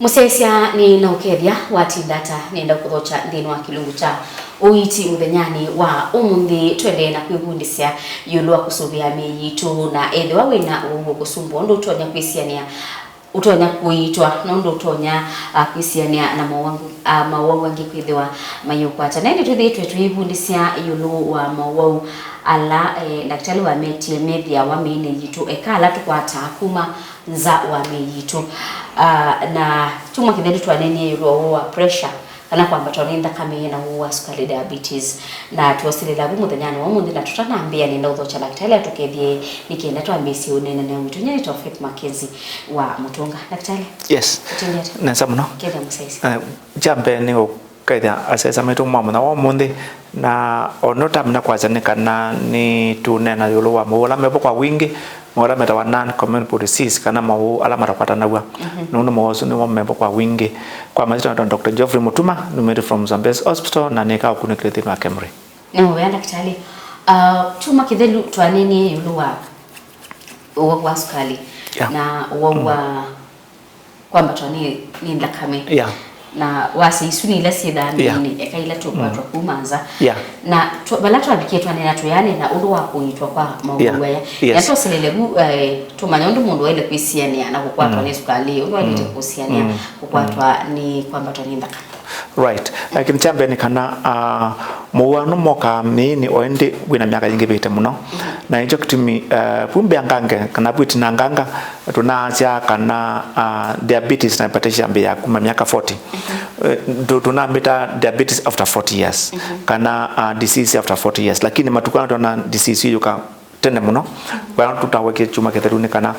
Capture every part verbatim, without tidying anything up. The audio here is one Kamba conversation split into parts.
Mũsyaĩĩsya, nĩ na ũkethya watinda ata, nĩenda kũthokya nthĩnĩ wa kĩlungu kya ũiiti mũthenyanĩ wa ũmũnthĩ. Tũendee na kwĩvundĩsya ĩũlũ wa kũsũvĩa mĩĩ yitũ, na ethĩwa wĩ na ũwau wa kũsumbwa ũndũ ũtonya kwĩsianĩa, ũtonya kũiitwa na ũndũ ũtonya, ah, kwĩsianĩa na mowau, ah, mowau angĩ kwĩthĩwa mayĩũkwata. Na ĩndĩ twĩthĩĩtwe twĩĩvundĩsya ĩũlũ wa mowau ala, eh, ndakĩtalĩ wametie methĩawa mĩĩnĩ yitũ, eka ala tũkwataa kuma nza wa mĩĩ yitũ. Ah, na kyumwa kĩthelu twaneenie ĩũlũ wa ũwau wa pressure, kana kwambatwa nĩ nthakame na ũwau wa sukali, diabetes. Na twosilĩla vu mũthenyanĩ wa ũmũnthĩ, na tũtanambĩĩa, nĩenda ũthokya ndakĩtalĩ atũkethye nĩ kenda twambĩĩsye ũneenany'a witũ. Nyie nĩtawa Faith Mackenzie wa Mũtũnga. Ndakĩtalĩ? Yes. Ũtendete? Nesa mũno. Kethya mũsyaĩĩsya. Eh, kya mbee nĩ kethya asyaĩĩsya maitũ ma mũthenya wa ũmũnthĩ, na o ũndũ tũtamina kwasya nĩ kana nĩtũneena ĩũlũ wa mowau ala mevo kwa wingĩ, mowau ala metawa non-communicable disease, kana mowau ala matakwatanaw'a. Mhm. Nũndũ mowau asu nĩmo mevo kwa wingĩ. Kwa masyĩtwa naitwa Doctor Geoffrey Mutuma, numĩte from Zambezi Hospital, na nĩkaa ũkunĩkĩli nthĩnĩ wa KEMRI. Nĩ mũvea ndakĩtalĩ. Ah, kyumwa kĩthelu twaneenie ĩũlũ wa ũwau wa sukali, yeah, na ũwau, mm, wa kwambatwa nĩ, nĩ nthakame. Yeah. Na wasya isu nĩ ila syĩthaa, yeah, mĩĩnĩ, eka ila tũkwatwa, mm, kuma nza. Yeah. Na tw-, vala twavikie twaneena, tũyaneena ũndũ wa kũiitwa kwa mowau, yeah, aya. Yes. Na twosilĩle vu, eh, tũmanya ũndũ mũndũ waĩle kwĩsianĩa na kũkwatwa, mm, nĩ sukali, ũndũ waĩlĩte, mm, kũsianĩa, mm, kũkwatwa, mm, nĩ kwambatwa nĩ nthakame. Right. Eh, kĩndũ kya mbee nĩ kana, ah, mowau aa mokaa mĩĩnĩ o ĩndĩ wĩ na myaka yĩngĩvĩte mũno. Mhm. Na nĩkyo kĩtumi, eh, vu mbĩangange kana vu ĩtinanganga, tũnaasya kana, ah, diabetes na hypertension yambĩĩa kuma myaka forty. Mhm. Eh, tũ-, tũnamĩta diabetes after forty years. Mhm. Kana, ah, disease after forty years. Lakini matukũ aa twona disease ĩyũka tene mũno. Vala tũtawekie kyumwa kĩthelu nĩ kana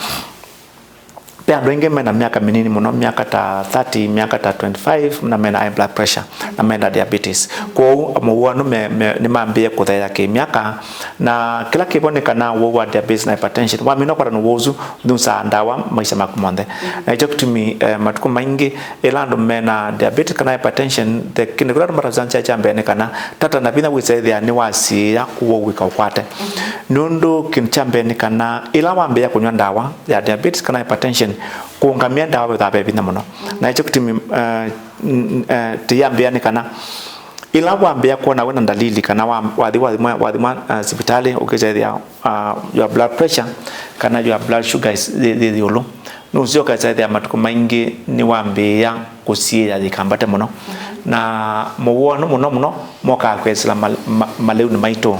ve andũ aingĩ mena myaka mĩnini mũno, myaka ta thirty, myaka ta twenty-five, na mena high blood pressure, na mena diabetes. Kwoou mowau aa me, me, nĩmambĩĩe kũtheea kĩ-myaka, na kĩla kĩvo nĩ kana ũwau wa diabetes na hypertension, wamina kwatana na ũwau ũsu, ũnyusaa ndawa maisha maku monthe. Na nĩkyo kĩtumi, eh, matukũ maingĩ ĩla andũ mena diabetes kana hypertension, the, kĩndũ kĩla tũmatavisya kya mbee nĩ kana tata na vinya wĩsa ĩthĩa nĩwasiĩĩa ũwau wĩkaũkwate. Nũndũ kĩndũ kya mbee nĩ kana ĩla wambĩĩa kũnyw'a ndawa ya diabetes kana hypertension, kũũngamĩa ndawa vethaa ve vinya mũno. Na nĩkyo kĩtumi, eh, n-, n-, eh, tĩyambĩa nĩ kana ĩla wambĩa kwona wĩna ndalili kana wa-, wathi, wathimwa, wathimwa, eh, sivitalĩ, ũkĩsa ĩthĩa, ah, your blood pressure kana your blood sugar is, yĩ, yĩ ĩũlũ, nũsyoka ĩsa ĩthĩa matukũ maingĩ nĩwambĩĩa kũsiĩĩa yĩkambate mũno. Na mowau aa mũno mũno mokaa kwĩsĩla mal-, ma-, malĩunĩ maitũ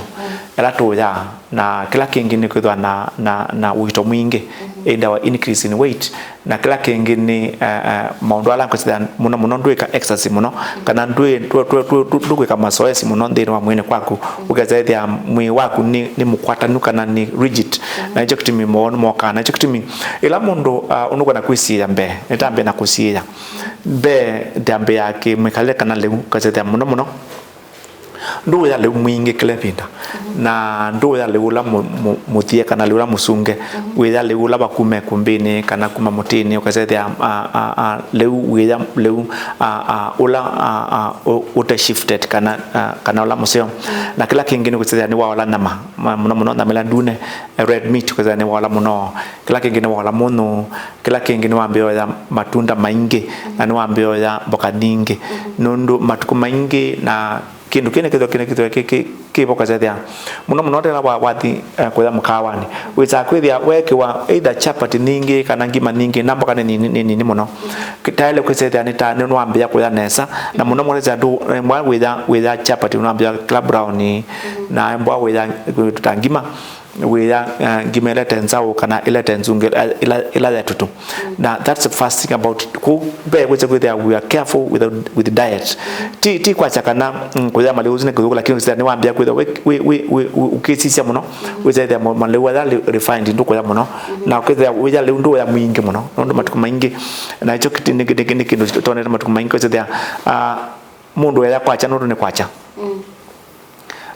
ala tũũyaa, na kĩla kĩngĩ nĩ kwĩthwa na, na, na ũito mwingĩ, either wa increase in weight, na kĩla kĩngĩ nĩ, eh, eh, maũndũ ala ngwĩsĩla mũno mũno ndwĩka exercise mũno, kana ndwĩ-, ndwĩ-, ndwĩ-, ndwĩ-, ndwĩ-, ndwĩka masoesi mũno nthĩnĩ wa mwĩĩnĩ kwaku, ũkesa ĩthĩa mwĩĩ waku nĩ, nĩ mũkwatanu kana nĩ rigid. Na nĩkyo kĩtumi mowau mokaa, na nĩkyo kĩtumi ĩla mũndũ, ah, ũnũkwenda kwĩsiĩĩa mbee, nĩtambĩe na kũsiĩĩa mbee, ndambĩaa kĩmwĩkalĩle kana lĩu, ũkesa ĩthĩa mũno mũno ndũũya lĩu mwingĩ kĩla ĩvinda. Na ndũũya lĩu ũla mũ-, mũ-, mũthye kana lĩu ũla mũsunge. Wĩya lĩu ũla wa kuma ĩkũmbĩnĩ kana kuma mũtĩnĩ, ũkasethĩa, a, a, a, lĩu wĩya lĩu, a, a, ũla, a, a, ũ-, ũte shifted kana, a, kana ũla mũseo. Na kĩla kĩngĩ nĩ kũsethĩa nĩwaola nyama, ma-, mũno mũno nyama ĩla ndune, eh, red meat, ũkasethĩa nĩwaola mũno. Kĩla kĩngĩ nĩwaola mũnyũ. Kĩla kĩngĩ nĩwambĩĩa ũya matunda maingĩ, na nĩwambĩĩa ũya mboka nyingĩ. Nũndũ matukũ maingĩ na kĩndũ kĩĩ nĩkĩthwa, kĩndũ kĩthwa kĩ, kĩ, kĩvo kasethĩa. Mũno mũno tena wa, wathi, eh, kũya mũkawanĩ. Wĩsaa kwĩthĩa weekĩwa either chapati nyingĩ kana ngima nyingĩ, na mboka nĩ nini, nĩ nini mũno. Taĩle kwĩsethĩa nĩ ta, nĩ, nĩwambĩĩa kũya nesa. Na mũno mũno sethĩa ndũ, eh, mwa wĩya, wĩya chapati, nĩwambĩĩa kĩla brown, na mboa wĩya kĩndũ ta ngima. Wĩya, eh, ngima ĩlete nzaũ kana ĩlete nzungu, eh, ĩla, ĩla ya tutu. Na that's the first thing about, kũ mbee wĩse kwĩthĩa we are careful with, with diet. Ti, ti kwasya kana, mm, kũya malĩu ũsu nĩ kĩthũku, lakini wĩsĩa nĩwambĩa kwĩthĩa wĩ, wĩ, wĩ, wĩ, wĩ, ũkĩsisya mũno, wĩsethĩa mo-, malĩu aya li-, refined ndũkũya mũno, na ũkĩthĩa wĩya lĩu ndũya mwingĩ mũno, nũndũ matukũ maingĩ, na ĩkyo kĩti-, nĩ, nĩ, nĩ, nĩ kĩndũ tũtonete matukũ maingĩ, wĩsethĩa, ah, mũndũ eya kwakya nũndũ nĩ kwakya.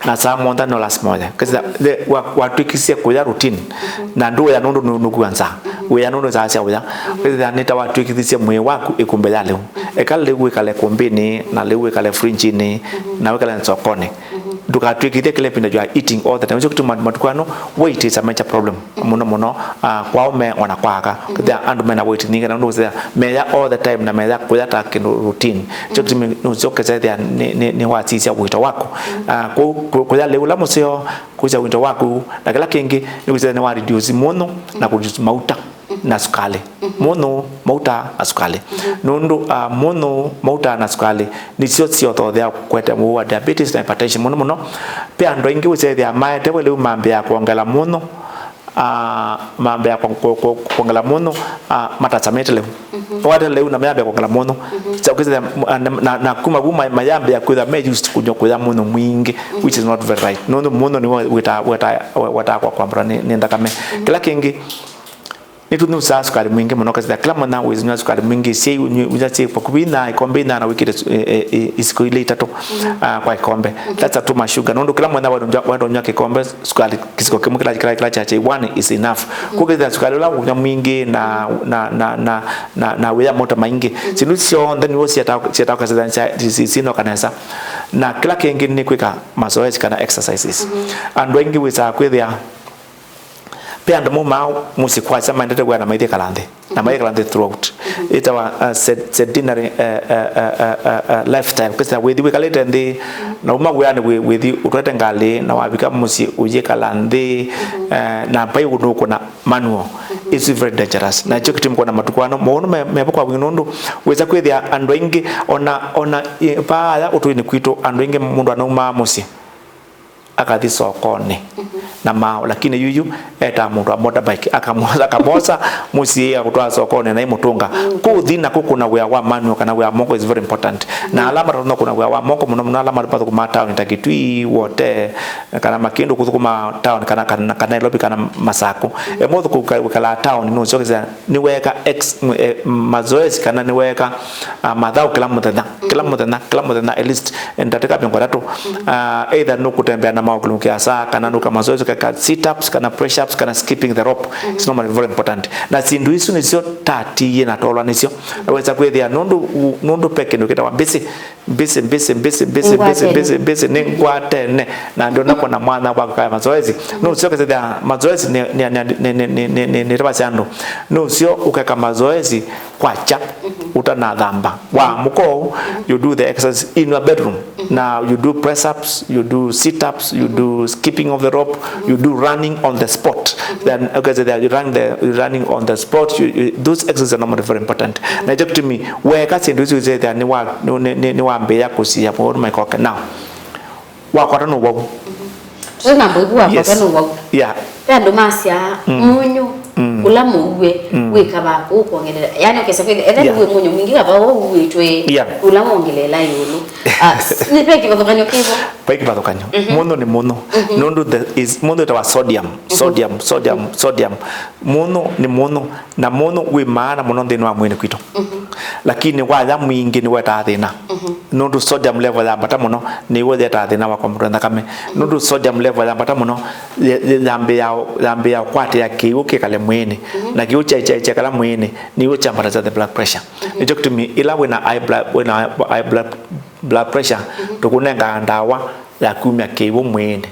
Na saa mũonza no lasima ũye. Kĩsĩa, the, wa, watw'ĩkĩsye kũya routine. Na ndũũya nũndũ nũ-, nũkua nzaa. Wĩya nũndũ nzaa sya ũya. Kĩsĩa nĩ ta watw'ĩkĩthisye mwĩĩ waku ĩkũmbĩ ya lĩu. Eka lĩu wĩkale kũmbĩnĩ, na lĩu wĩkale fridge-inĩ, na wĩkale nzokonĩ. Ndũkatw'ĩkĩthye kĩla ĩvinda you are eating all the time. Nĩkyo kĩtumi matu-, matukũ ano weight is a major problem. Mũno mũno, ah, kwa aũme ona kwa aka. Kĩthĩa andũ mena weight nyingĩ, na ũndũ ũsĩa meya all the time na meya kũya ta kĩndũ routine. Nĩkyo kĩtumi nũsyoke sethĩa nĩ, nĩ, nĩ wasisya ũito waku. Ah, kũ-, kũ-, kũya lĩu ũla mũseo, kũsisya ũito waku, na kĩla kĩngĩ nĩ kwĩsĩthya nĩ wa reduce mũnyũ na kũ reduce mauta na sukalĩ. Mũnyũ, mauta na sukalĩ. Nũndũ, ah, mũnyũ, mauta na sukalĩ nĩsyo syothothea kũete mũu wa diabetes na hypertension mũno mũno. Ve andũ aingĩ ũsethĩa maetewe lĩu mambĩĩa kwongela mũnyũ, ah, mambĩĩa kwa-, kwa-, kwa-, kwongela mũnyũ, ah, matasamĩte lĩu. Wate lĩu na mayambĩĩa kwongela mũnyũ. Sa ũkĩsethĩa, na, na, na kuma vu ma-, mayambĩĩa kwĩthwa me used kũnywa kũya mũnyũ mwingĩ, which is not very right. Nũndũ mũnyũ nĩw'o wĩtaa, wĩtaa, wĩtaa kwa kwambata nĩ, nĩ nthakame. Kĩla kĩngĩ, nĩtũnyusaa sukali mwingĩ mũno, ũkethĩa kĩla mũthenya wĩnywa sukali mwingĩ, syai ũnywi-, ũnywa syai vakuvĩ inya, ikombe inyanya wĩkĩte su-, e, e, e, isiko ilĩ itatũ, ah, kwa ikombe. That's a too much sugar. Nũndũ kĩla mũthenya wenda ũnywa, wenda ũnywa kĩkombe sukali kĩsiko kĩmwe kĩla, kĩla, kĩla kya chai, one is enough. Kũkethĩa sukali ũla ũkũnywa mwingĩ na, na, na, na, na, na wĩya mauta maingĩ. Syĩndũ syonthe nĩw'o syĩtaa, syĩtaa ũkasethĩa sya-, si-, si-, sinoka nesa. Na kĩla kĩngĩ nĩ kwĩka mazoezi kana exercises. Andũ aingĩ wĩsaa kwĩthĩa Ve andũ maumaa mũsyĩ kwasya maendete wĩa na maithi ĩkala nthĩ, na maithi ĩkala nthĩ throughout. Ĩtawa, uh, sed-, sedentary, uh, uh, lifestyle. Kwĩsĩla wĩthi wĩkalĩte nthĩ, na uma wĩanĩ wĩ-, wĩthi ũtwete ngalĩ, na wavika mũsyĩ ũyĩkala nthĩ, uh, na vai ũndũ ũkũna manual. It's very dangerous. Na kyo kĩtumi kwona matukũ ano, maũndũ me, mevo kwa wingĩ nũndũ wĩsa kwĩthĩa andũ aingĩ, ona, ona, eh, vaa ũtũinĩ kwitũ, andũ aingĩ mũndũ anaumaa mũsyĩ akathi sokonĩ na maaũ, lakini yuyu etaa mũndũ wa motorbike, akamosa, akamosa mũsyĩ akũtwaa sokonĩ na imũtũnga. Kũthi na kũkũna wĩa wa manual kana wĩa wa moko is very important. Na ala matatonya kũna wĩa wa moko, mũno mũno ala mathũkũmaa taoni ta Kitui, Wote, kana Makĩndũ kũthũkũma taoni kana, kana, kana Nairobi kana Masaku. Emwe ũthũkũ wĩkalaa taoni nũsyokezya nĩweeka ex-, m-, eh, mazoezi kana nĩweeka, ah, mathaũ kĩla mũthenya, kĩla mũthenya, kĩla mũthenya, at least ndatĩka mĩongo ĩtatũ. Ah, either nũkũtembea na maũkĩlũkĩa saa, kana nũka mazoezi, ũkeka sit-ups, kana press-ups, kana skipping the rope. It's normally very important. Na syĩndũ isu nĩsyo tatiie na tolwa nĩsyo. Wesa kwĩthĩa nũndũ, nũndũ pe kĩndũ kĩtawa busy, busy, busy, busy, busy, busy, busy, busy, nĩngwatene, na ndona kona mwana wa kukaya mazoezi. Nũsyo kesethĩa mazoezi nĩ, nĩ, nĩ tavasya andũ. Nũsyo ũkeka mazoezi kwakya ũtanathamba. Wa mũko, you do the exercise in your bedroom. Now you do press ups, you do sit ups, you do skipping of the rope, you do running on the spot. Then, okay, so you run the, you running on the spot. You, you, those exercises are normally very important. Na ĩkyo kĩtumi weka syĩndũ isu ũsethĩa nĩ wa, nĩ, nĩ, nĩ, nĩwambĩĩa kũsia mũndũ maikoke. Now, wakwata nĩ wau. Tũte na mbũivu wakwata nĩ wau. Yeah. Ve andũ masyaa mũnyũ ũla mũue wĩ kavaa kũu kwongelela. Yaani ũkesa kwĩthĩa, etha nĩ wĩ mũnyũ mwingĩ kavaa ũu uĩtwe, ũla wongelela ĩũlũ. Ah, s-, nĩ ve kĩvathũkany'o kĩvo? Vai kĩvathũkany'o. Mũnyũ nĩ mũnyũ. Nũndũ the is, mũnyũ ĩtawa sodium. Sodium, sodium, sodium. Mũnyũ nĩ mũnyũ. Na mũnyũ wĩ maana mũno nthĩnĩ wa mwĩĩ kwitũ. Lakini waya mwingĩ nĩwetaa thĩna. Nũndũ sodium level yambata mũno, nĩw'o yetaa thĩna wa kwambatwa nthakame. Nũndũ sodium level yambata mũno, ye-, ye-, yambĩĩa, yambĩĩa kwatĩa kĩw'ũ kĩkale mwĩĩnĩ. Na kĩw'ũ kya, kya, kyakala mwĩĩnĩ, nĩw'o kyambatasya the blood pressure. Nĩkyo kĩtumi ĩla wĩna high blood, wĩna high blood, blood pressure, tũkũnengaa ndawa ya kumya kĩw'ũ mwĩĩnĩ.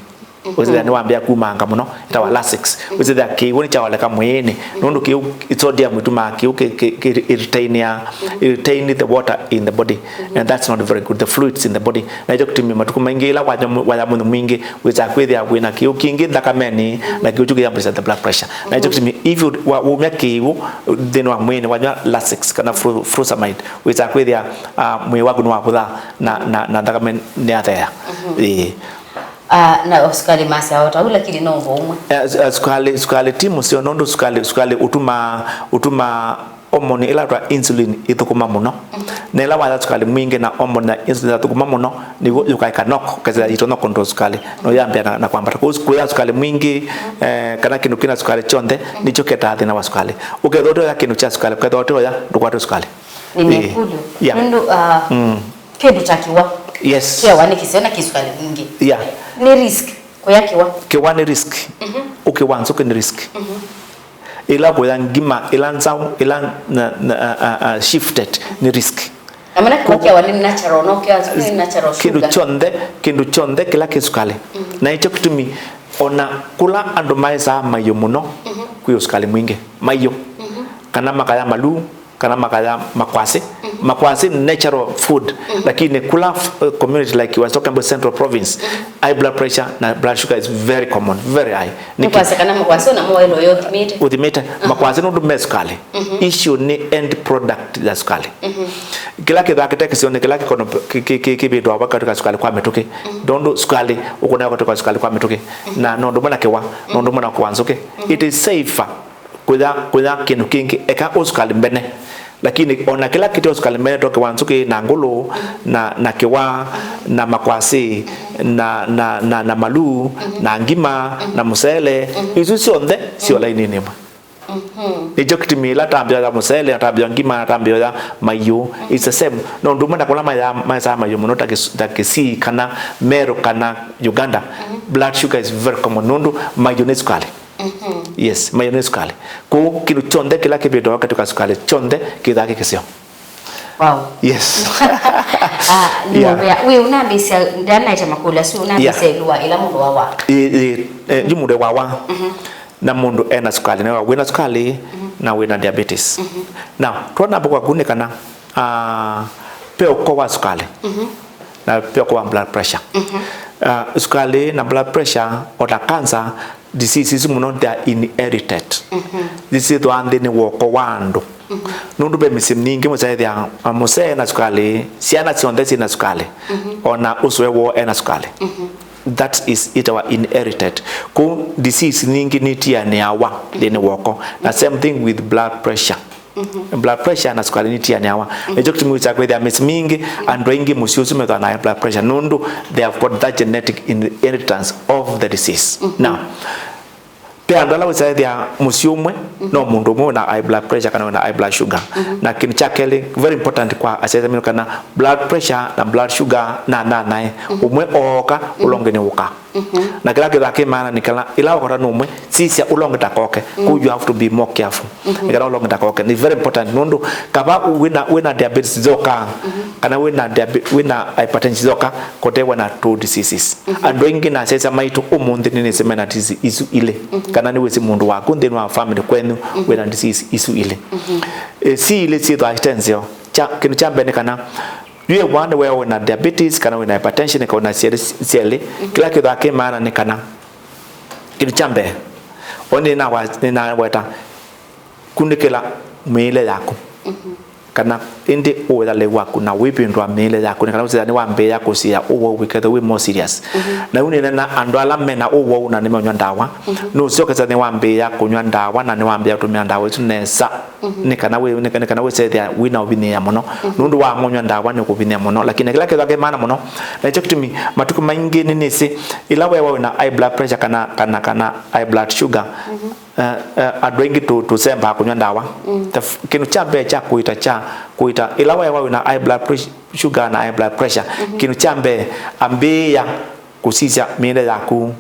Wĩsĩthĩa nĩwambĩĩa kumanga mũno, ĩtawa Lasix. Wĩsĩthĩa kĩw'ũ nĩkyawaleka mwĩĩnĩ, nũndũ kĩw'ũ, sodium ĩtumaa kĩw'ũ kĩ, kĩ, kĩ, ĩretainĩa, ĩretain the water in the body, and that's not very good, the fluids in the body. Na ĩkyo kĩtumi matukũ maingĩ ĩla waya mũ-, waya mũnyũ mwingĩ, wĩsaa kwĩthĩa wĩna kĩw'ũ kingĩ nthakamenĩ, na kĩw'ũ kyu kĩyambĩsya the blood pressure. Na ĩkyo kĩtumi, if you, wa, waumya kĩw'ũ nthĩnĩ wa mwĩĩnĩ, wanywa Lasix kana fru-, furosemide, wĩsaa kwĩthĩa, ah, mwĩĩ waku nĩwavũtha na, na, na nthakame nĩyatheea. Ĩĩ. Ah, na sukali masya o ta ũu, lakini no ũmbo ũmwe. Eh, su-, eh, sukali, sukali ti mũseo, nũndũ sukali, sukali ũtumaa, ũtumaa homoni ĩla twa insulin ĩthũkũma mũno. Na ĩla waya sukali mwingĩ na homoni na insulin yathũkũma mũno, nĩw'o yũkaeka knock, kesa itonya control sukali, no yambĩa na, na kwambata. Kwa hiyo kũya sukali mwingĩ, eh, kana kĩndũ kĩna sukali kyonthe, nĩkyo kĩtaa thĩna wa sukali. Ũkethwa ũteoya kĩndũ kya sukali, ũkethwa ũteoya, ndũkwatwe sukali. Nĩnekũlyo. Eh, yeah. Nũndũ, ah, kĩndũ ta kĩwa. Yes. Kĩwa nĩ kĩseo na kĩ sukali mwingĩ. Yeah. Nĩ risk kũya kĩwa. Kĩwa nĩ risk. Ũkĩwa nzũkĩ nĩ risk. Ĩla kũya ngima, ĩla nzaũ, ĩla na, na, a, a, a, shifted nĩ risk. Na mana kĩwa kĩawa nĩ natural, no kĩwa nĩ natural kĩndũ sugar. Kyonthe, kĩndũ kyonthe kĩla kĩ sukalĩ. Na ĩkyo kĩtumi ona kũla andũ maesaa maiũ mũno, kwĩ ũsukalĩ mwingĩ, maiũ. Kana makaya maluu, kana makaya makwasĩ. Makwasĩ natural food, lakini kũla f-, uh, community like you was talking about Central Province, high blood pressure na blood sugar is very common, very high. Nĩkĩ? Nĩkwasya kana makwasĩ ona mo waĩlwe yo ũthimĩte. Ũthimĩte. Makwasĩ nũndũ me sukalĩ. Issue nĩ end product ya sukalĩ. Kĩla kĩthaa kĩte kĩseo nĩ kĩla kĩkono kĩ-, kĩ-, kĩ-, kĩvĩtwa vaka katika sukalĩ kwa mĩtũkĩ. Nũndũ sukalĩ ũkũnaa katika sukalĩ kwa mĩtũkĩ. Na nũndũ mwana kĩwa, nũndũ mwana kũwa nzũkĩ. It is safer kũya, kũya kĩndũ kĩngĩ, eka ũsukalĩ mbene. Lakini ona kĩla kĩte ũsukalĩ mbene, to kĩwa nzũkĩ, na ngũlũ, na, na kĩwa, na makwasĩ, na, na, na, na maluu, na ngima, na mũsele, isu syonthe syo laininĩ ĩmwe. Nĩkyo kĩtumi ĩla tambĩa ya mũsele, na tambĩa ngima, na tambĩa ya maiũ, it's the same. No ũndũ ũmwe na kũla maya-, maesaa maiũ mũno ta Kis-, ta Kisii, kana Meru, kana Uganda, blood sugar is very common, nũndũ maiũ nĩ sukalĩ. Yes, maiũ nĩ sukalĩ. Kwoou kĩndũ kyonthe kĩla kĩvĩtwa katika sukalĩ, kyonthe kĩthaa kĩ kĩseo. Wow. Yes. Ah, yeah. Nĩmũvea. Wĩ ũnambĩsya, ndanaĩte makũlyo asu, ũnambĩsya ĩlũa ĩla mũndũ wawa. Ĩ, ĩ, eh, yu mũndũ wawa. Na mũndũ ena sukalĩ, na wĩna sukalĩ, na wĩna diabetes. Now, twona mboka kũu nĩ kana, ah, pe ũko wa sukalĩ. Na pia kwa blood pressure. Ah, sukalĩ na blood pressure, o ta cancer, disease isu mũno, they are inherited. Syĩthĩawa nthĩnĩ wa ũko wa andũ. Nũndũ ve mĩsyĩ mingĩ mũsyaĩthĩa, ah, mũsee ena sukalĩ, syana syonthe syĩna sukalĩ, ona ũsũe woo ena sukalĩ. That is it, our inherited. Kwoou disease nyingĩ nitianĩawa nthĩnĩ wa ũko. Na same thing with blood pressure. Blood pressure na sukalĩ nitianĩawa. Nĩkyo kĩtumi wĩsa kwĩthĩa mĩsyĩ mingĩ, andũ aingĩ mũsyĩ ũsu methwa na high blood pressure, nũndũ they have got that genetic inheritance of the disease. Now, pe andũ ala wĩsaĩthĩa mũsyĩ ũmwe, no mũndũ ũmwe wĩna high blood pressure kana wĩna high blood sugar. Na kĩndũ kya kelĩ, very important kwa asyai mĩno, kana blood pressure na blood sugar na nanae. Ũmwe ooka, ũla ũngĩ nĩwũkaa. Na kĩla kĩthaa kĩ maana nĩ kana ĩla wakota nũmwe, sisya ũla ũngĩ ndakoke. Kwoou you have to be more careful. Nĩ kana ũla ũngĩ ndakoke. Nĩ very important nũndũ kava wĩna, wĩna diabetes yoka, kana wĩna diabe-, wĩna hypertension yoka, kotewa na two diseases. Andũ aingĩ na sesa maitũ ũmũnthĩ nĩnĩsĩ mena disease isu ilĩ. Kana nĩwĩsĩ mũndũ waku nthĩnĩ wa family kwenyu wĩna disease isu ilĩ. Eh, si ilĩ syĩthwa ite nzeo. Kya, kĩndũ kya mbee nĩ kana Yu ĩw'a nĩwe wĩna diabetes kana wĩna hypertension kana wĩna syelĩ, syelĩ, kĩla kĩthaa kĩ maana nĩ kana, kĩndũ kya mbee, o nĩnawa-, nĩnaweta kunĩkĩla mĩĩle yaku, kana ĩndĩ ũĩthalĩ waku na wĩvĩndũa mĩĩle yaku, nĩ kana ũsĩtha nĩwambĩĩa kũsiĩa ũwau wĩkethĩwa wĩ more serious. Na yu nĩnena andũ ala mena ũwau na nĩmeũnywa ndawa, nũsyokesa nĩwambĩĩa kũnywa ndawa na nĩwambĩĩa kũtũmĩa ndawa isu nesa. Nĩ kana wĩ, nĩ, nĩ kana wĩsethĩa wĩna ũvinyĩĩa mũno. Nũndũ wa mũnywa ndawa nĩ kũvinyĩa mũno, lakini kĩla kĩthwa kĩ maana mũno, na nĩkyo kĩtumi matukũ maingĩ nĩnĩsĩ, ĩla wewa wĩna high blood pressure kana, kana, kana high blood sugar, eh, eh, andũ aingĩ tũ-, tũsembaa kũnywa ndawa. The f-, kĩndũ kya mbee kya kũita, kya kũita, ĩla wewa wĩna high blood pres-, sugar na high blood pressure, kĩndũ kya mbee, ambĩĩa kũsisya mĩĩle yaku.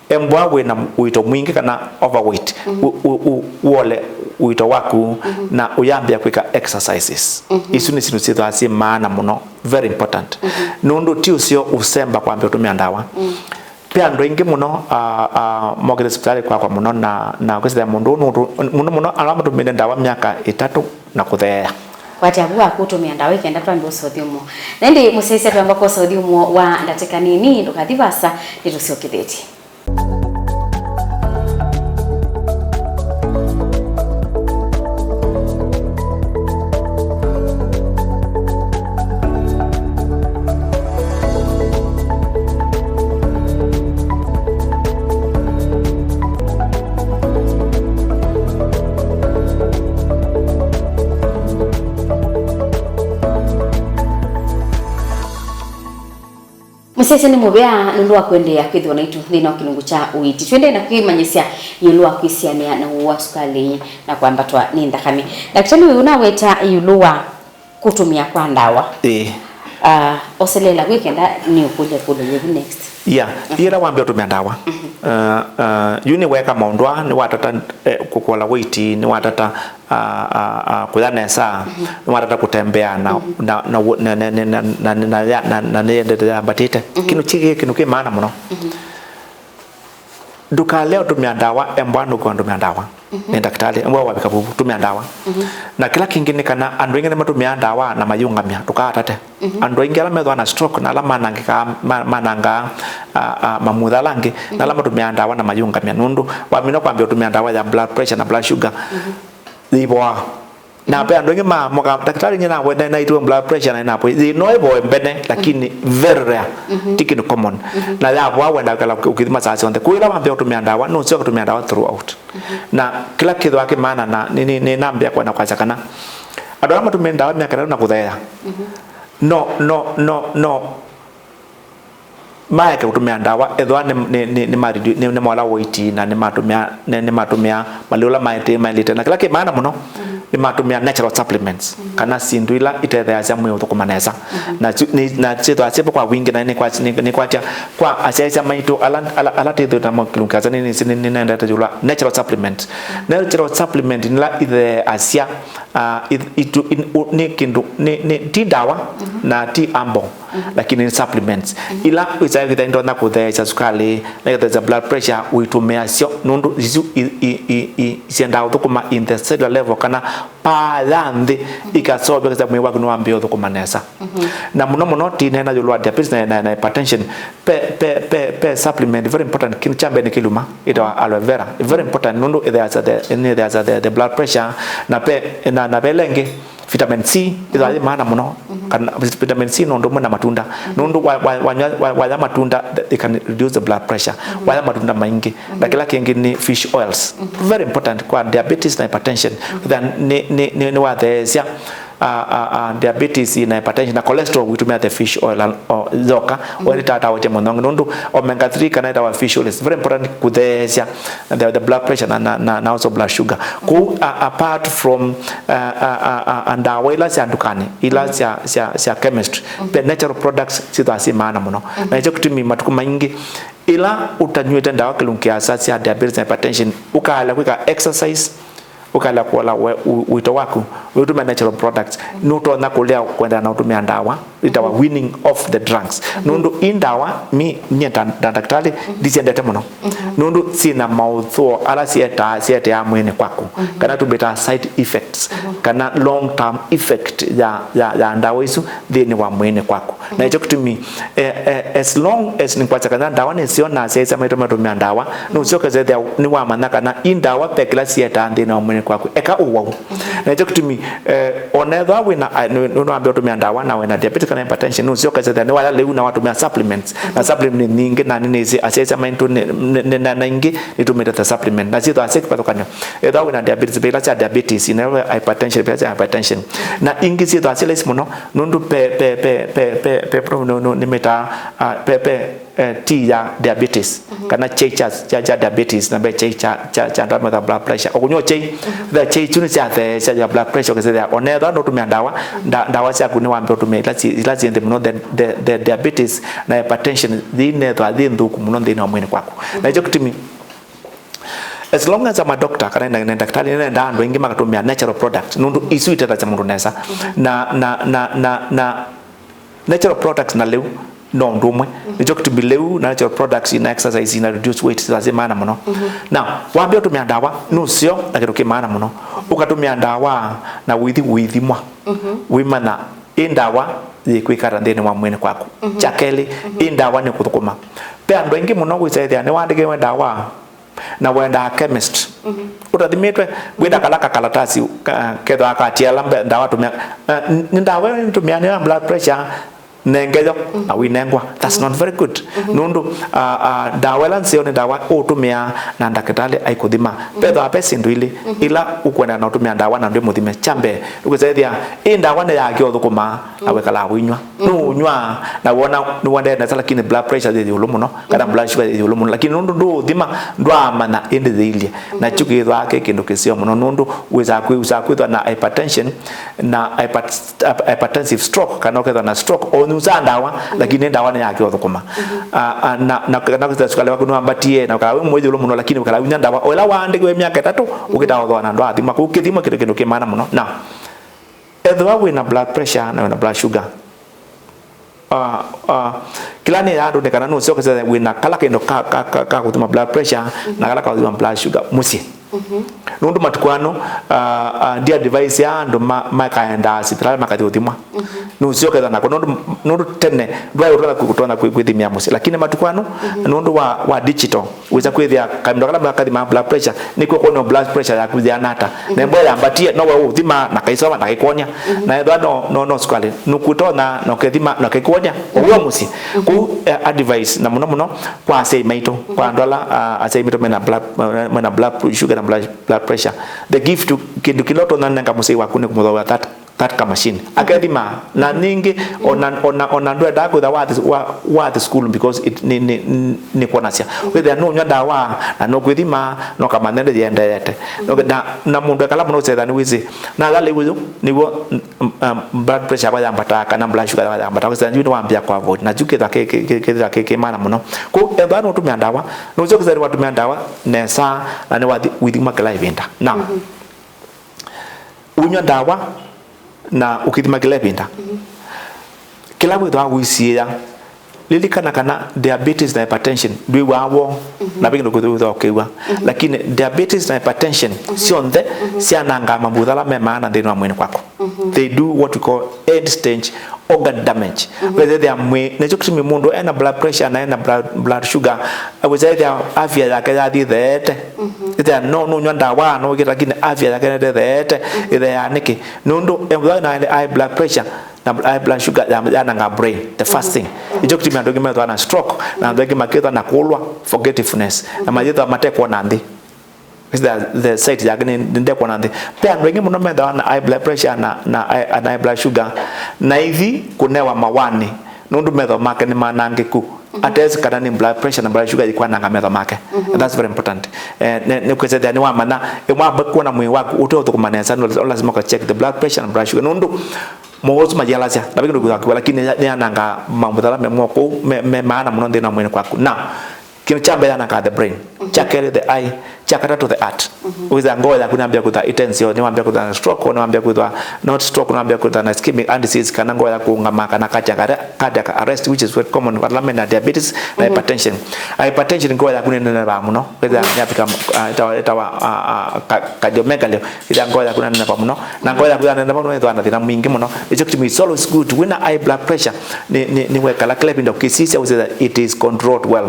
Embwa wĩna ũito mwingĩ kana overweight, u-, u-, u-, wole ũito waku na ũyambĩa kwĩka exercises. Isu nĩ syĩndũ syĩthĩawa syĩ maana mũno, very important. Nũndũ ti ũseo ũsemba kwambĩa ũtũmĩa ndawa. Ve andũ aingĩ mũno, ah, ah, mokĩte sipitalĩ kwakwa mũno na, na kwĩsĩla mũndũ ũũ nũndũ, mũno mũno ala matũmĩĩte ndawa myaka ĩtatũ na kũtheea. Kwatya vu waku ũtũmĩa ndawa ĩkenda twambe ũsũthya ũmwe. Na ĩndĩ mũsyaĩĩsya twamba kwosa ũthyũmũo wa ndatĩka nini, ndũkathi vaasa, nĩtũsyokethĩtye. Mũsyaĩĩsya nĩ mũvea nũndũ wa kũendeea kwĩthĩwa naitũ nthĩnĩ wa kĩlungu kya ũiiti. Tũendee na kwĩmanyĩsya ĩũlũ wa kwĩsianĩa na ũwau wa sukalĩ na kwambatwa nĩ nthakame. Ndakĩtalĩ ũyũ ũnaweta ĩũlũ wa kũtũmĩa kwa ndawa. Ĩĩ. Ah, oseleela kwĩ kenda nĩ ũkũlya ĩkũlyo yĩu next. Yeah, yĩla wambĩa ũtũmĩa ndawa. Mhm. Uh, uh, yu nĩweeka maũndũ aa, nĩwatata eh, kũkola weight, nĩwatata uh, uh, uh, kũya nesa, nĩwatata kũtembea na, na, na, na, na, na, na, na, na, na, na nĩyendete yambatĩte. Kĩndũ kĩkĩ kĩndũ kĩ maana mũno. Ndũkalea ũtũmĩa ndawa, embwa nũkwenda ũtũmĩa ndawa. Nĩ ndakĩtalĩ, embwa wavika vuvu, tũmĩa ndawa. Na kĩla kĩngĩ nĩ kana andũ aingĩ nĩmatũmĩaa ndawa na mayĩũngamya, ndũkaatate. Andũ aingĩ ala methĩwa na stroke na ala manangĩkaa, ma- manangaa a- a- mamutha ala angĩ, na ala matũmĩaa ndawa na mayĩũngamya, nũndũ wamina kwambĩa ũtũmĩa ndawa ya blood pressure na blood sugar, yĩvoaa. Na ve andũ aingĩ ma- moka, "Ndakĩtalĩ, nyie nawe- na- naitiwe blood pressure na inapoi." Yĩ no ĩvoe mbene, lakini very rare. Ti kĩndũ common. Na yavoa wenda kwĩkala ũkĩthima saa syonthe. Kwoou ĩla wambĩa ũtũmĩa ndawa, nũsyoke ũtũmĩa ndawa throughout. Na kĩla kĩthwa kĩmaana na nĩ- nĩ- nĩnambĩa kwenda kwasya kana andũ ala matũmĩe ndawa myaka ĩtatũ na kũtheea, no no no no maeke kũtũmĩa ndawa, ethĩwa nĩ- nĩ- nĩ- nĩma redu- nĩ- nĩmola weight, na nĩmatũmĩa nĩ- nĩmatũmĩa malĩu ala maĩtĩ- maĩlĩte, na kĩla kĩ maana mũno, nĩmatũmĩa natural supplements, kana syĩndũ ila itetheeasya mwĩĩ ũthũkũma nesa. Na syu- nĩ- na syĩthwa syĩvo kwa wingĩ, na nĩkwa- nĩ- nĩkwatya kwa asyaĩĩsya maitũ ala- ala- ala twĩthĩĩtwe namo kĩlungu kĩasa, nĩ- nĩ- nĩ- nĩnendete yũla natural supplement. Natural supplement nĩla itheeasya, ah, ith- itu- in- u- nĩ kĩndũ, nĩ- nĩ- ti ndawa na ti herbal, lakini nĩ supplements ila wĩsaa kwĩthĩa nĩtonya kũtheesya sukalĩ, na ĩkatheesya blood pressure, ũitũmĩa syo nũndũ isu i- i- i- i- syendaa ũthũkũma in the cellular level, kana paa ya nthĩ, ikaseũvya kĩsa mwĩĩ waku nĩwambĩĩa ũthũkũma nesa. Na mũno mũno tĩneena ĩũlũ wa diabetes na, na, na hypertension, pe, pe, pe, pe supplement very important. Kĩndũ kya mbee nĩ kĩluma, ĩtawa aloe vera, very important nũndũ ĩtheeasya the, nĩtheeasya the, the blood pressure, na pe, na, na ve ĩla ĩngĩ, vitamin C ĩthĩawa yĩ maana mũno, kana vitamin C no ũndũ ũmwe na matunda. Nũndũ wa- wa- wanywa- wa- waya matunda, they can reduce the blood pressure. Waya matunda maingĩ. Na kĩla kĩngĩ nĩ fish oils. Very important kwa diabetes na hypertension. Then nĩ- nĩ- nĩ- nĩwatheesya, ah, ah, ah, diabetes na hypertension na cholesterol wĩtũmĩa the fish oil, o- yoka, ũyĩtataũtye mũno nũndũ omega three kana ĩtawa fish oil is very important kũtheesya the, the blood pressure na, na, na, na also blood sugar. Kwoou, a- apart from, uh, uh, uh, uh, ndawa ila sya ndukanĩ, ila sya, sya, sya chemistry, the natural products syĩthĩawa syĩ maana mũno. Na nĩkyo kĩtumi matukũ maingĩ ĩla ũtanyw'ĩte ndawa kĩlungu kĩasa sya diabetes na hypertension, ũkaalea kwĩka exercise, ũkaalea kũola we- u- ũito waku, wĩtũmĩa natural products, nũtonya kũlea kũendeea na ũtũmĩa ndawa ĩtawa weaning off the drugs. Nũndũ ii ndawa, mi- nyie ta- ta ndakĩtalĩ, ndisyendete mũno. Nũndũ syĩna maũthũo ala syetaa- syeteaa mwĩĩnĩ kwaku, kana tũmbĩtaa side effects, kana long term effect ya, ya, ya ndawa isu nthĩnĩ wa mwĩĩnĩ kwaku. Na nĩkyo kĩtumi, eh, eh, as long as nĩkwasya kana ndawa nĩsyo na asyaĩĩsya maitũ matũmĩa ndawa, nũsyoke wĩthĩa nĩwamanya kana ii ndawa ve kĩla syetaa nthĩnĩ wa mwĩĩnĩ kwaku, eka ũwau. Na nĩkyo kĩtumi, eh, ona ethĩwa wĩna, ah, nĩ- nĩ- nĩwambĩa ũtũmĩa ndawa na wĩna diabetes kana hypertension, nũsyoke wĩthĩa nĩwaya lĩu na watũmĩa supplements. Na supplement nĩ nyingĩ, na nĩnĩsĩ asyaĩĩsya maitũ nĩ- nĩ- nĩ- na- na ingĩ nĩtũmĩte ta supplement. Na syĩthĩawa syĩ kĩvathũkany'o. Ethĩwa wĩna diabetes, ve ila sya diabetes, na ve hypertension, ve ila sya hypertension. Na ingĩ syĩthĩawa syĩ laisi mũno, nũndũ pe- pe- pe- pe- pe- pe- nũ- nũ- nĩmĩtaa, ah, pe- pe- eh, ti ya diabetes, kana kyai kya, kya, kya diabetes, na ve kyai kya, kya, kya ndawa metha blood pressure. Ũkũnywa kyai, ve kyai kyu nĩsyatheesya ya blood pressure, ũkĩsĩthĩa onethwa ndũtũmĩa ndawa, nda- ndawa syaku nĩwambĩa ũtũmĩa ila syĩ- ila syĩ nthĩ mũno, the, the, the diabetes na hypertension, yĩnethwa yĩ nthũku mũno nthĩnĩ wa mwĩĩnĩ kwaku. Na nĩkyo kĩtumi, as long as I'm a doctor, kana nĩ- nĩ ndakĩtalĩ, nĩnendaa andũ aingĩ makatũmĩa natural products, nũndũ isu itethasya mũndũ nesa. Na, na, na, na, na natural products na lĩu no ũndũ ũmwe. Nĩkyo kĩtumi lĩu na natural products na exercise na reduce weight syĩthĩawa syĩ maana mũno. Na wambĩa ũtũmĩa ndawa, nũseo na kĩndũ kĩ maana mũno. Ũkatũmĩa ndawa na ũithi ũithimwa. Wĩmanya ĩ ndawa yĩkwĩka ata nthĩnĩ wa mwĩĩnĩ kwaku. Kya kelĩ, ĩ ndawa nĩ kũthũkũma. Ve andũ aingĩ mũno wĩsaĩthĩa nĩwaandĩkĩwe ndawa na wendaa chemist. Ũtathimĩtwe, wĩna kala kakalatasi ka- kethwa katiala mbe- ndawa tũmĩa. Eh, n- nĩ ndawa ĩyo nĩtũmĩa nĩ ya blood pressure, nengeyo na wĩnengwa. That's not very good. Nũndũ, ah, ah, ndawa ĩla nzeo nĩ ndawa ũtũmĩa na ndakĩtalĩ aikũthima. Vethwa ve syĩndũ ilĩ ila ũkwenda na ũtũmĩa ndawa na ndwĩ mũthime. Kya mbee, ũkĩsaĩthĩa ĩ ndawa nĩ yake ũthũkũmaa na wĩkalaa ũinyw'a. Nũũnyw'a na wona nĩwendee nesa, lakini blood pressure yĩ ĩũlũ mũno, kana blood sugar yĩ ĩũlũ mũno, lakini nũndũ ndũũthima, ndwaamanya ĩndĩ yĩilye. Na kyu kĩthwaa kĩ kĩndũ kĩseo mũno, nũndũ wĩsaa kwĩ- wĩsaa kwĩthwa na hypertension na hypert- hypertensive stroke, kana ũkethwa na stroke o Nusaa ndawa, lakini ndawa nĩ yake ũthũkũma. Ah, ah, na, na, na kwĩsĩla sukali waku nĩwambatie, na ũkala wĩ mũĩthĩũlũ mũno, lakini ũkala unya ndawa. O ĩla waandĩkiwe myaka ĩtatũ, ũkĩtaa ũthooa na ndwathima. Kũu kĩthimo kĩndũ, kĩndũ kĩ maana mũno. Na ethĩwa wĩ na blood pressure na wĩ na blood sugar, ah, ah, kĩla nĩ ya andũ nĩ kana nũsyokesya wĩ na kala kĩndũ ka, ka, ka, ka kũthima blood pressure na kala ka kũthima blood sugar mũsyĩ. Nũndũ matukũ ano, ah, ah, ndi advise ya andũ ma-, makaendaa sipitalĩ makathi ũthimwa. Nũsyo ketha nako, nũndũ, nũndũ tene ndwaĩ ũtonya kwĩ-, kũtonya kwĩ-, kwĩthimĩa mũsyĩ. Lakini matukũ ano, nũndũ wa, wa digital, wĩsa kwĩthĩa kamĩndo kala makathima blood pressure, nĩkw'o kwonwa blood pressure yaku yĩana ata. Na ĩmwe yambatie, no we ũthima, na kaisoma, na kaikwonya. Na ethwa no, no, no sukali, nũkũtonya, na ũkethima, na kaikwonya, ũw'o mũsyĩ. Kũu, eh, advice, na mũno mũno, kwa asyai maitũ, kwa andũ ala, ah, asyai maitũ mena blood, mena blood sugar na blood, blood pressure. The gift, kĩndũ kĩla ũtonya nenga mũsyai waku nĩ kũmũthooa that, that ka machine. Akethima, na ningĩ, ona, ona, ona ndwendaa kwĩtha wathi, wa, wathi sukulu because it, nĩ, nĩ, nĩ, nĩ kwonasya. Wĩthĩa nũnywa ndawa, na nũkwĩthima, no kamanya nĩ yĩendeete. Na, na mũndũ ekala mũno ũsethani wĩsĩ, na yalĩ ũyũ, nĩw'o, um, blood pressure yakwa yambataa kana blood sugar yakwa yambataa, kwĩsĩla yu nĩwambĩa kwa avoid, na yu kĩtha kĩ, kĩ, kĩ, kĩtha kĩ, kĩ maana mũno. Kũu, ethwa nũtũmĩa ndawa, nũsyo kĩsĩla watũmĩa ndawa nesa, na nĩwathi wĩthima kĩla ĩvinda. Na ũnyw'a ndawa na ũkĩthima kĩla ĩvinda. Kĩla wĩthwa ũisiĩĩa, lilikana kana diabetes na hypertension ndwĩw'aa woo, na vingĩ ndũkwĩthwa ũkĩw'a. Lakini diabetes na hypertension syonthe syanangaa mambutha ala me maana nthĩnĩ wa mwĩĩ kwaku. They do what we call end stage organ damage. Wĩthĩa mwĩĩ, nĩkyo kĩtumi mũndũ ena blood pressure na ena blood, blood sugar, wĩthĩa afya yake yathi ĩtheete. Ĩthĩa no nũnyw'a ndawa, no wĩkĩta, lakini afya yake nĩtetheete. Ĩtheea nĩkĩ? Nũndũ ethwa na high blood pressure, na high blood sugar ya, yananga brain, the first thing. Nĩkyo kĩtumi andũ aingĩ methwa na stroke, na andũ aingĩ makĩthwa na kũlwa, forgetfulness, na mayĩthwa matekwona nthĩ. Is the, the sight yake nĩ, nĩ ndekwona nthĩ. Pe andũ aingĩ mũno methwa na high blood pressure na, na, na high blood sugar, na ithi kũnewa mawani, nũndũ metho make nĩ manangĩku. Atesi kana nĩ blood pressure na blood sugar yĩkwananga metho make. And that's very important. Eh, nĩ, nĩ kwĩsethĩa nĩ wamanya, ĩmwe amba kuona mwĩĩ waku ũte ũthũkũma nesa, no, no lazima ka check the blood pressure na blood sugar. Nũndũ Mowos majialasya, na vingĩ ndũkwĩthwa kĩwa, lakini nĩyananga mambo thala me mwa kũu, me, me maana mũno nthĩnĩ wa mwĩĩ kwaku. Na kĩndũ kya mbee yananga the brain, kya kelĩ the eye, kya katatũ the heart. Wĩthĩa ngoo yaku nĩwambĩa kwĩthwa ĩte nzeo, nĩwambĩa kwĩthwa na stroke, nĩwambĩa kwĩthwa not stroke, nĩwambĩa kwĩthwa na ischemic heart disease, kana ngoo yaku kũũngama, kana cardiac arre-, cardiac arrest, which is very common vala mena diabetes na hypertension. Hypertension, ngoo yaku nĩnenevaa mũno, wĩthĩa nĩyavika, ah, ĩtawa, ĩtawa, ah, ah, ka-, cardiomegaly. Ĩla ngoo yaku naneneva mũno, na ngoo yaku yaneneva mũno, ĩthwa na thĩna mwingĩ mũno. Nĩkyo kĩtumi it's always good wĩna high blood pressure, nĩ, nĩ, nĩ wekala kĩla ĩvinda ũkĩsisya wĩsĩ that it is controlled well.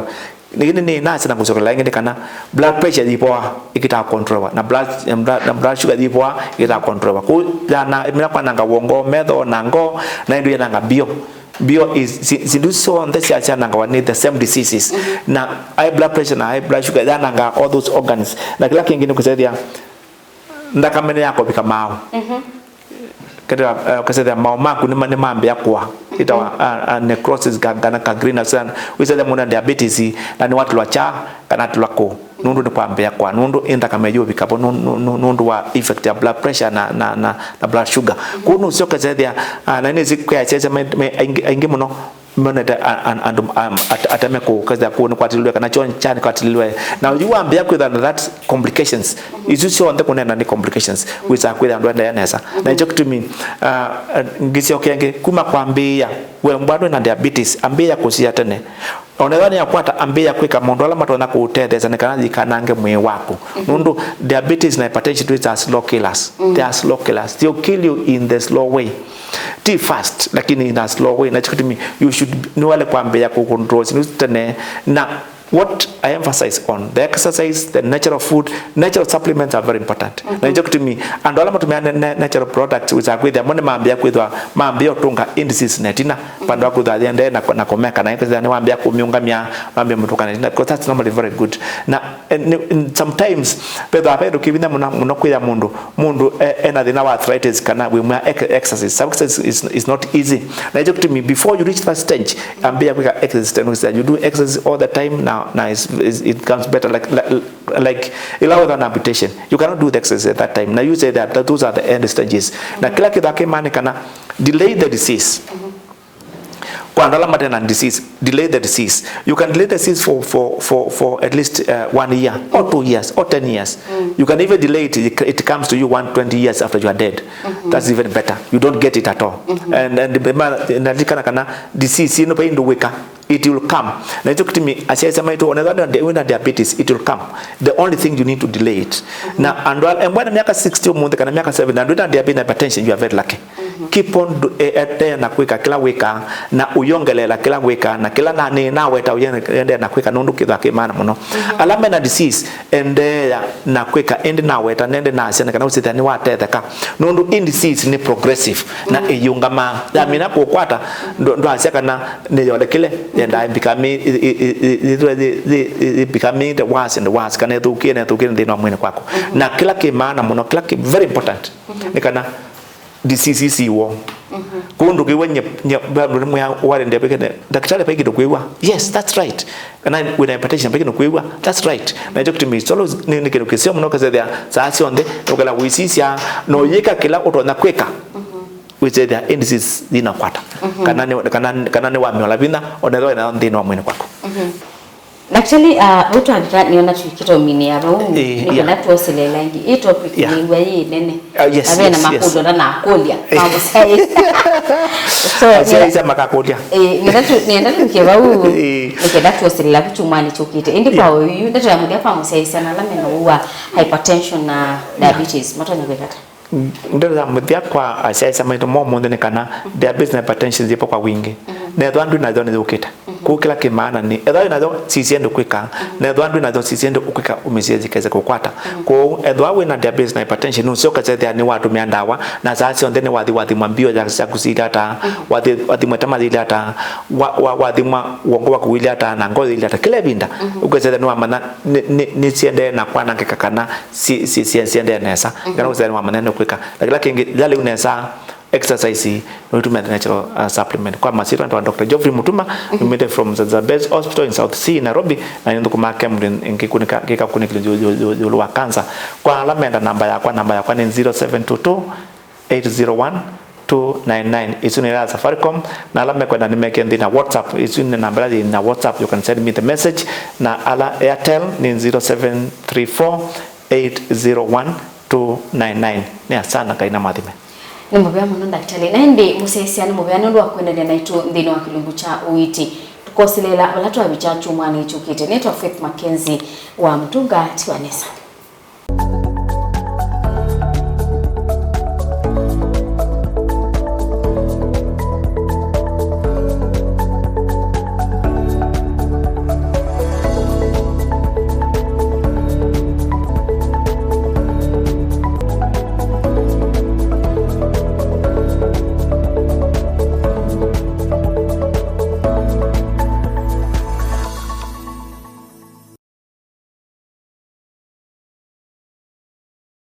Nĩ, nĩ, nĩ nasi na kũsokela ĩngĩ nĩ kana blood pressure yĩvoa ĩkĩtaa controlwa, na blood, na blood sugar yĩvoa ĩkĩtaa controlwa. Kũu yana, ĩmina kwananga wongo, metho na ngoo, na ĩndũ yananga mbio. Mbio is, si-, sindu syonthe sya, syanangawa nĩ the same diseases. Na high blood pressure na high blood sugar yananga all those organs. Na kĩla kĩngĩ nĩ kũsethia nthakame nĩyakũvika maaũ. Kethĩwa, eh, ũkasethĩa maaũ maku nĩma-, nĩmambĩa kũa. Ĩtawa, ah, ah, necrosis, ka-, kana gangrene, wĩsethĩa mũndũ na diabetes, na nĩwatĩlwa kyaa, kana atĩlwa kũũ. Nũndũ nĩkwambĩa kũa, nũndũ ĩ nthakame yũvika vo, nũ-, nũ-, nũ-, nũndũ wa effect ya blood pressure na, na, na, na blood sugar. Kũu nũsyo ũkasethĩa, ah, na nĩsĩ kwĩ asyasya me-, me-, aingĩ, aingĩ mũno, monete a-, an-, andũ, um, at-, ateme kũkethĩa kũu nĩkwatililwe kana kyoo kyaa nĩkwatililwe. Na yu wambĩa kwĩtha na that complications. Isu syonthe kũneena nĩ complications. Wĩsaa kwĩtha ndũendeea nesa. Na nĩkyo kĩtumi, uh, uh, ngĩsyoka ĩngĩ, kuma kwambĩĩa, we mbwa ndwĩ na diabetes, ambĩĩa kũsya tene. Onethwa nĩyakwata, ambĩĩa kwĩka maũndũ ala matonya kũũtetheesya nĩ kana yikanange mwĩĩ waku. Nũndũ diabetes na hypertension, these are slow killers. They are slow killers. They'll kill you in the slow way. Ti fast, lakini in a slow way. Na kĩtumi, you should, nĩwale kwambĩĩa kũcontrol syĩndũ tene. Na what I emphasize on, the exercise, the natural food, natural supplements are very important. Na nĩkyo kĩtumi, andũ ala matũmĩaa na-, na-, natural products, wĩsaa kwĩthĩa mo nĩmambĩa kwĩthwa, mambĩa ũtũnga indices na ĩtina, vandũ wa kwĩthwa yĩendee na kũ-, na kũmeka, na kwĩthĩa nĩwambĩa kũmĩũngamya, wambĩa mũtũka na ĩtina, because that's normally very good. Na, eh, nĩ, sometimes, vethwa ve ndũkĩvinya mũno, mũno kwĩya mũndũ, mũndũ, eh, ena thĩna wa arthritis kana wĩmwĩa ex-, exercise. Some exercise is, is not easy. Na nĩkyo kĩtumi, before you reach that stage, ambĩĩa kwĩka exercise tene, you do exercise all the time now, now it's, it's, it comes better. Like, like, like, ĩla wĩthwa na amputation, you cannot do the exercise at that time. Now you say that, that those are the end stages. Na kĩla kĩthaa kĩmaanikana, delay the disease. Kwa andũ ala mate na disease, delay the disease. You can delay the disease for, for, for, for at least uh, one year or two years or ten years. You can even delay it, it, it comes to you one twenty years after you are dead. That's even better. You don't get it at all. And, and nalikana kana disease ino pa indu wika, it will come. Na ito kitimi asiaisa maitu, onethwa wina diabetes, it will come. The only thing, you need to delay it. Na andũ ala embwa na miaka sixty ũmũnthĩ kana miaka seventy, andũ wina diabetes na hypertension, you are very lucky. Keep on do, e, endeea na kwĩka kĩla wĩkaa, na ũyongeleela kĩla wĩkaa, na kĩla na, nĩ, naweta ũyendea na kwĩka, nũndũ kĩthwa kĩ maana mũno. Ala mena disease, endeea na kwĩka, ĩndĩ naweta, nende nasya nĩ kana ũsĩthĩa nĩwatetheka, nũndũ ĩ disease nĩ progressive na ĩyĩũngamaa. Yamina kũkwata, ndũ- ndwasya kana nĩyolekile, yendaa ĩbĩkamĩte worse and worse, kana ĩthũkie na ĩthũkie nthĩnĩ wa mwĩnĩ kwaku. Na kĩla kĩ maana mũno, kĩla kĩ very important, nĩ kana disease isi iwo. Kũu ndũkĩw'a nye, nye, vandũ nĩ mwĩa warĩ ndĩa pekene, ndakĩtalĩ paĩ kĩndũ kwĩw'a. Yes, that's right. Kana wĩna hypertension paĩ kĩndũ kwĩw'a. That's right. Na ĩkyo kĩtumi it's always nĩ, nĩ kĩndũ kĩseo mũno kĩsethĩa saa syonthe, ũkala wĩsisya, na ũyĩka kĩla ũtonya kwĩka. Wĩsethĩa ĩ disease yĩnakwata. Kana nĩ, kana, kana nĩ wamĩola vinya, onethwa wĩnayo nthĩnĩ wa mwĩnĩ kwaku. Daktari, uh, vau twavika nĩona twĩkĩte ũminĩa vau, ĩĩ, nĩ kana tuoselela ĩngĩ. Ĩ topic nĩw'a yĩ nene. Ah, yes, na ve na makũlyo na nakũlya ma mũsyaĩĩsya. So, asyaĩĩsya makakũlya. Ĩĩ, nĩenda tu- nĩenda tũke vau, ĩĩ, nĩ kenda tuoselela vu kyumwanĩ kyũkĩte. Ĩndĩ kwa ũyu, ndeto ya mũthya kwa mũsyaĩĩsya na ala mena ũu wa hypertension na diabetes, matonya kwĩka ata? Ndeto ya mũthya kwa asyaĩĩsya maitũ ma ũmũnthĩ nĩ kana diabetes na hypertension yĩpo kwa wingĩ. Na ethwa ndwĩ nayo nĩyũkĩte. Kũu kĩla kĩ maana nĩ, ethwa wĩ nayo, sisya ndũkwĩka. Na ethwa ndwĩ nayo, sisya ndũkwĩka, ũmĩsye yĩkese kũkwata. Kũu ethwa wĩ na diabetes na hypertension, nũsyoka sethĩa nĩwatũmĩa ndawa, na saa syonthe nĩwathi wathimwa mbio ya- syaku syĩlĩ ata, wathi- wathimwa ĩtema yĩlĩ ata, wa- wa- wathimwa wongo waku wĩlĩ ata, na ngoo yĩlĩ ata, kĩla ĩvinda ũkesethĩa nĩwamanya nĩ- nĩ- nĩsiendee na kwanangĩka kana si- si- si- siendee nesa. Kana ũkesethĩa nĩwamanya nĩũkwĩka. Na kĩla kĩngĩ, yĩla lĩu nesa, exercise, no ĩtũmĩa the natural uh, supplement. Kwa masyĩtwa nĩtawa Doctor Geoffrey Mutuma, numĩte from Nzanza Base Hospital in South C, Nairobi, na nĩthũkũmaa kembu ngĩkunĩka- ngĩkakunĩkĩlyo yu- yu- yu- ĩũlũ wa cancer. Kwa ala menda namba yakwa, namba yakwa nĩ zero seven two two, eight zero one, two nine nine. Ĩsu nĩ ya Safaricom, na ala mekwenda nĩmeke nthĩ na WhatsApp, ĩsu nĩ namba ĩla yĩ na WhatsApp, you can send me the message, na ala Airtel nĩ zero seven three four, eight zero one, two nine nine. Nĩ asana, Ngai na mathime. Nĩ mũvea mũno, ndakĩtalĩ. Na ĩndĩ mũsyaĩĩsya nĩ mũvea nũndũ wa kũendanĩa naitũ nthĩnĩ wa kĩlungu kya ũiiti. Tũkoseleela vala twavikya kyumwanĩ kyũkĩte. Nĩtwa Faith Mackenzie wa Mũtunga. Tiwa nesa.